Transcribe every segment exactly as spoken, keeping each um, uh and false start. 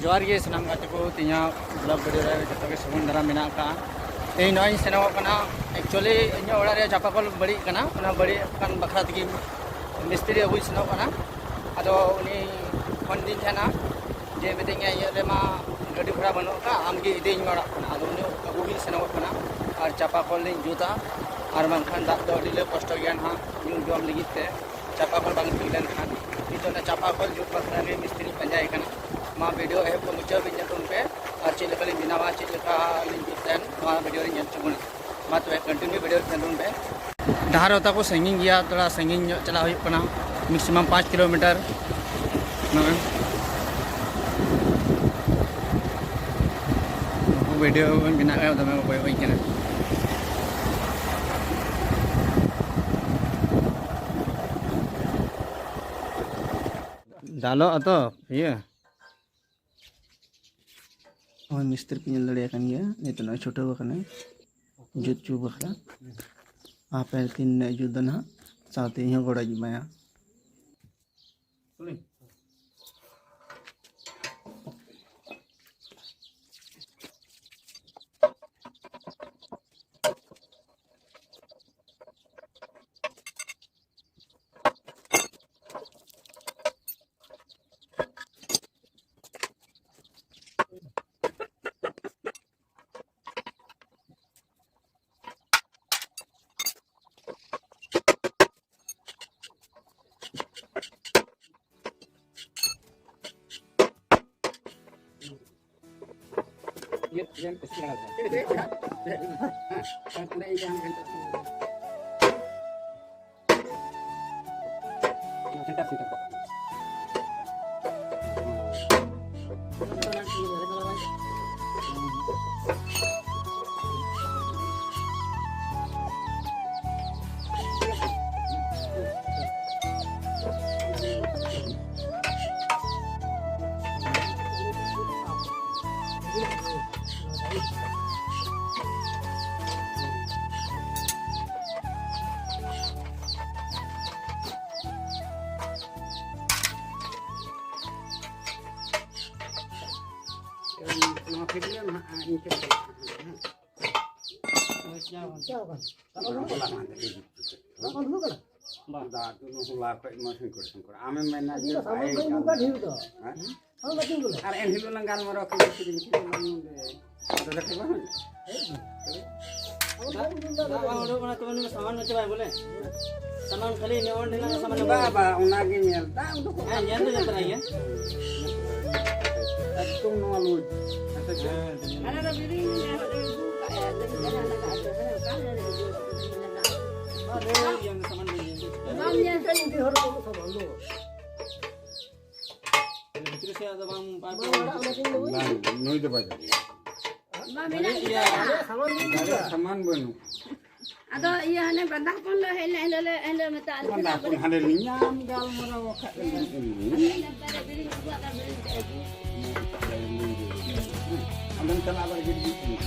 ᱡᱚᱦᱟᱨ ᱜᱮ ᱥᱟᱱᱟᱢ ᱜᱟᱛᱮ ᱠᱚ, ᱛᱮᱦᱮᱧᱟᱜ vlog video ᱨᱮ ᱡᱚᱛᱚ ᱜᱮ ᱥᱟᱹᱜᱩᱱ ᱫᱟᱨᱟᱢ ᱢᱮᱱᱟᱜ ᱟᱠᱟᱫᱼᱟ᱾ ᱛᱮᱦᱮᱧ ᱱᱚᱜᱼᱚᱭ ᱤᱧ ᱥᱮᱱᱚᱜ ᱠᱟᱱᱟ, actually ᱤᱧᱟᱹᱜ ᱚᱲᱟᱜ ᱨᱮᱭᱟᱜ ᱪᱟᱯᱟ ᱠᱚᱞ ᱵᱟᱹᱲᱤᱡ ᱟᱠᱟᱱᱟ, ᱚᱱᱟ ᱵᱟᱹᱲᱤᱡ ᱟᱠᱟᱱ ᱵᱟᱠᱷᱨᱟ ᱛᱮᱜᱮ ᱢᱤᱥᱛᱨᱤ ᱟᱹᱜᱩᱭ ᱥᱮᱱᱚᱜ ᱠᱟᱱᱟ᱾ ᱟᱫᱚ ᱩᱱᱤ ᱯᱷᱳᱱ ᱫᱤᱧ ᱛᱟᱦᱮᱱᱟ ᱡᱮ, ᱢᱤᱛᱟᱹᱧ ᱠᱟᱱᱟ, "ᱤᱧᱟᱹᱜ ᱨᱮᱢᱟ ᱜᱟᱹᱰᱤ ᱜᱷᱚᱲᱟ ᱵᱟᱹᱱᱩᱜ ᱟᱠᱟᱫ, ᱟᱢ ᱜᱮ ᱤᱫᱤᱭᱤᱧ ᱢᱮ ᱚᱲᱟᱜ ᱠᱷᱚᱱ᱾" ᱟᱫᱚ ᱩᱱᱤ ᱟᱹᱜᱩ ᱜᱤᱧ ᱥᱮᱱᱚᱜ ᱠᱟᱱᱟ᱾ ᱟᱨ ᱪᱟᱯᱟ ᱠᱚᱞ ᱞᱤᱧ ᱡᱩᱛᱟ, ᱟᱨ ᱵᱟᱝᱠᱷᱟᱱ ᱫᱟᱜ ᱫᱚ ᱟᱹᱰᱤ ᱞᱮ ᱠᱚᱥᱴᱚ ᱜᱮᱭᱟ ᱱᱟᱦᱟᱜ ᱧᱩ ᱡᱚᱢ ᱞᱟᱹᱜᱤᱫ ᱛᱮ᱾ ᱪᱟᱯᱟ ᱠᱚᱞ ᱵᱟᱝ ᱴᱷᱤᱠ ᱞᱮᱱᱠᱷᱟᱱ ᱱᱤᱛᱚᱜ ᱚᱱᱟ ᱪᱟᱯᱟ ᱠᱚᱞ ᱡᱩᱛ ᱵᱟᱠᱷᱨᱟ ᱜᱮ ᱢᱤᱥᱛᱨᱤᱧ ᱯᱟᱸᱡᱟᱭᱮ ᱠᱟᱱᱟ᱾ ᱢᱟ video ᱮᱦᱚᱵ ᱠᱷᱚᱱ ᱢᱩᱪᱟᱹᱫ ᱦᱟᱹᱵᱤᱡ ᱧᱮᱞ ᱛᱟᱵᱚᱱ ᱯᱮ, ᱟᱨ ᱪᱮᱫ ᱞᱮᱠᱟ ᱞᱤᱧ ᱵᱮᱱᱟᱣᱟ, ᱪᱮᱫ ᱞᱮᱠᱟ ᱞᱤᱧ ᱡᱩᱛ ᱛᱟᱦᱮᱱ, ᱱᱚᱣᱟ video ᱨᱮ ᱧᱮᱞ ᱦᱚᱪᱚ ᱵᱚᱱᱟ᱾ ᱢᱟ ᱛᱚᱵᱮ continue video ᱨᱮ ᱧᱮᱞ ᱛᱟᱵᱚᱱ ᱯᱮ᱾ ᱰᱟᱦᱟᱨ ᱦᱚᱸ ᱛᱟᱠᱚ ᱥᱟᱺᱜᱤᱧ ᱜᱮᱭᱟ, ᱛᱷᱚᱲᱟ ᱥᱟᱺᱜᱤᱧ ᱧᱚᱜ ᱪᱟᱞᱟᱜ ᱦᱩᱭᱩᱜ ᱠᱟᱱᱟ, maximum ᱯᱟᱸᱪ ᱠᱤᱞᱳᱢᱤᱴᱟᱨ᱾ ᱱᱚᱜᱼᱚᱭ ᱱᱩᱠᱩ video ᱵᱮᱱᱟᱣ ᱠᱟᱱᱟ, ᱫᱚᱢᱮ ᱠᱚ ᱠᱚᱭᱚᱜ ᱟᱹᱧ ᱠᱟᱱᱟ᱾ ᱫᱟᱞᱚᱜ ᱟᱛᱚ ᱤᱭᱟᱹ᱾ ᱱᱚᱜᱼᱚᱭ ᱢᱤᱥᱛᱨᱤ ᱯᱮ ᱧᱮᱞ ᱫᱟᱲᱮᱭᱟᱜ ᱠᱟᱱ ᱜᱮᱭᱟ, ᱱᱤᱛᱚᱜ ᱱᱚᱜᱼᱚᱭ ᱪᱷᱩᱴᱟᱹᱣ ᱟᱠᱟᱱᱟᱭ ᱡᱩᱛ ᱦᱚᱪᱚ ᱵᱟᱠᱷᱨᱟ᱾ ᱦᱟᱯᱮ ᱛᱤᱱᱟᱹᱜ ᱡᱩᱛ ᱫᱚ ᱱᱟᱦᱟᱜ, ᱥᱟᱶᱛᱮ ᱤᱧ ᱦᱚᱸ ᱜᱚᱲᱚᱧ ᱮᱢᱟᱭᱟ᱾ ᱱᱚᱣᱟ ᱯᱷᱤᱨ ᱜᱮ ᱱᱟᱦᱟᱜ ᱤᱧ ᱴᱷᱮᱱ ᱪᱟᱞᱟᱜ ᱠᱟᱱᱟ, ᱦᱮᱸ᱾ ᱪᱟᱞᱟᱜ ᱠᱟᱱᱟ᱾ ᱦᱚᱞᱟ ᱢᱟᱦᱫᱮᱨ ᱤᱫᱤ ᱦᱚᱴᱚ ᱠᱮᱫ ᱠᱚᱣᱟ᱾ ᱵᱟᱝ ᱫᱩᱲᱩᱵ ᱠᱟᱱᱟ? ᱵᱟᱝ᱾ ᱫᱟᱜ ᱫᱩᱞ ᱦᱚᱞᱟ ᱠᱷᱚᱡ ᱢᱟ ᱥᱤᱝᱠᱚᱲ ᱥᱤᱝᱠᱚᱲ᱾ ᱟᱢᱮᱢ ᱢᱮᱱᱟ ᱟᱹᱰᱤ ᱡᱮ ᱫᱚ ᱥᱟᱢᱟᱱ ᱵᱟᱭ ᱠᱚ ᱤᱫᱤ ᱜᱟᱱ᱾ ᱠᱟᱜ ᱰᱷᱮᱨ ᱫᱚ᱾ ᱦᱮᱸ? ᱦᱚᱸ, ᱵᱟᱹᱪᱩᱜ ᱠᱟᱫᱟ᱾ ᱟᱨ ᱮᱱᱦᱤᱞᱳᱜ ᱞᱟᱝ ᱜᱟᱞᱢᱟᱨᱟᱣ ᱠᱮᱫᱟ, ᱠᱤᱨᱤᱧ ᱠᱮᱫᱟ ᱞᱟᱝ ᱱᱚᱰᱮ᱾ ᱟᱫᱚ ᱠᱟᱹᱴᱤᱡ ᱵᱟᱝ ᱦᱩᱭᱩᱜᱼᱟ? ᱦᱮᱡ ᱫᱚ᱾ ᱫᱟᱜ, ᱫᱟᱜ ᱵᱟᱝ ᱩᱰᱩᱠ ᱠᱟᱱᱟ, ᱛᱚᱵᱮ ᱩᱱᱤ ᱫᱚ ᱥᱟᱢᱟᱱ ᱢᱟ ᱪᱟᱵᱟᱭ ᱵᱚᱞᱮ᱾ ᱥᱟᱢᱟᱱ ᱠᱷᱟᱹᱞᱤ ᱤᱱᱟᱹ ᱚᱸᱰᱮ ᱱᱟᱜ ᱥᱟᱢᱟᱱ ᱵᱟ, ᱵᱟ, ᱚᱱᱟᱜᱮ ᱧᱮᱞ ᱫᱟ, ᱩᱱᱠᱩ ᱠᱚ ᱦᱮᱸ, ᱧᱮᱞ ᱫᱚ ᱧᱮᱞ ᱛᱚᱨᱟᱭ ᱜᱮᱭᱟ᱾ ᱮᱠᱫᱚᱢ ᱱᱚᱣᱟ ᱞᱩᱡᱽ᱾ ᱦᱮᱸ, ᱟᱞᱮ ᱫᱚ ᱵᱤᱨᱤᱧ ᱧᱮᱞ ᱟᱹᱜᱩ ᱠᱟᱜᱼᱟ, ᱟᱫᱚᱧ ᱧᱮᱞ ᱞᱟᱜᱟ ᱟᱫᱚ ᱦᱮᱸ, ᱚᱠᱟ ᱨᱮ ᱵᱟᱝ ᱧᱮᱞ ᱠᱟᱜ ᱤᱧ ᱦᱚᱲ ᱠᱚ ᱥᱟᱢᱟᱱ ᱫᱚ᱾ ᱵᱷᱤᱛᱨᱤ ᱥᱮᱫ ᱫᱚ ᱵᱟᱝ, ᱵᱟᱝ ᱚᱲᱟᱜ ᱚᱱᱟ ᱠᱤᱱ ᱫᱚ ᱵᱟᱝ, ᱱᱩᱭ ᱫᱚ ᱵᱟᱭ ᱫᱟᱲᱮᱭᱟᱜᱼᱟ᱾ ᱢᱟ ᱢᱮᱱᱟᱜ ᱜᱮᱭᱟ᱾ ᱥᱟᱢᱟᱱ ᱵᱟᱹᱱᱩᱜ᱾ ᱫᱟᱲᱮᱭᱟᱜ ᱥᱟᱢᱟᱱ ᱵᱟᱹᱱᱩᱜ᱾ ᱟᱫᱚ ᱤᱭᱟᱹ ᱦᱟᱱᱮ ᱵᱟᱸᱫᱟ ᱦᱚᱯᱚᱱ ᱞᱮ ᱦᱮᱡ ᱞᱮᱱ ᱦᱤᱞᱳᱜ ᱞᱮ, ᱮᱱᱦᱤᱞᱳᱜ ᱢᱮᱛᱟᱜ ᱞᱮ ᱵᱟᱸᱫᱟ ᱛᱟᱦᱮᱱᱟ ᱦᱚᱯᱚᱱ ᱵᱚᱞᱮ᱾ ᱦᱟᱱᱮ ᱞᱤᱧ ᱧᱟᱢ ᱜᱟᱞᱢᱟᱨᱟᱣ ᱟᱠᱟᱫ ᱞᱤᱧ᱾ ᱟᱢ ᱞᱟᱹᱭ ᱞᱮᱢ ᱛᱟᱦᱞᱮ ᱵᱤᱨᱤᱧ ᱟᱹᱜᱩᱣᱟᱜ ᱫᱟ, ᱵᱤᱨᱤᱧ ᱟᱹᱜᱩ᱾ ᱟᱫᱚᱢ ᱪᱟᱞᱟᱜ ᱵᱟᱲᱟ ᱜᱮ ᱦᱩᱭᱩᱜ ᱠᱟᱱᱟ᱾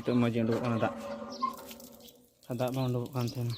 ᱱᱤᱛᱚᱜ ᱢᱚᱡᱽ ᱜᱮ ᱩᱰᱩᱠᱚᱜ ᱠᱟᱱᱟ ᱫᱟᱜ᱾ ᱟᱨ ᱫᱟᱜ ᱵᱟᱝ ᱩᱰᱩᱠᱚᱜ ᱠᱟᱱ ᱛᱟᱦᱮᱱᱟ᱾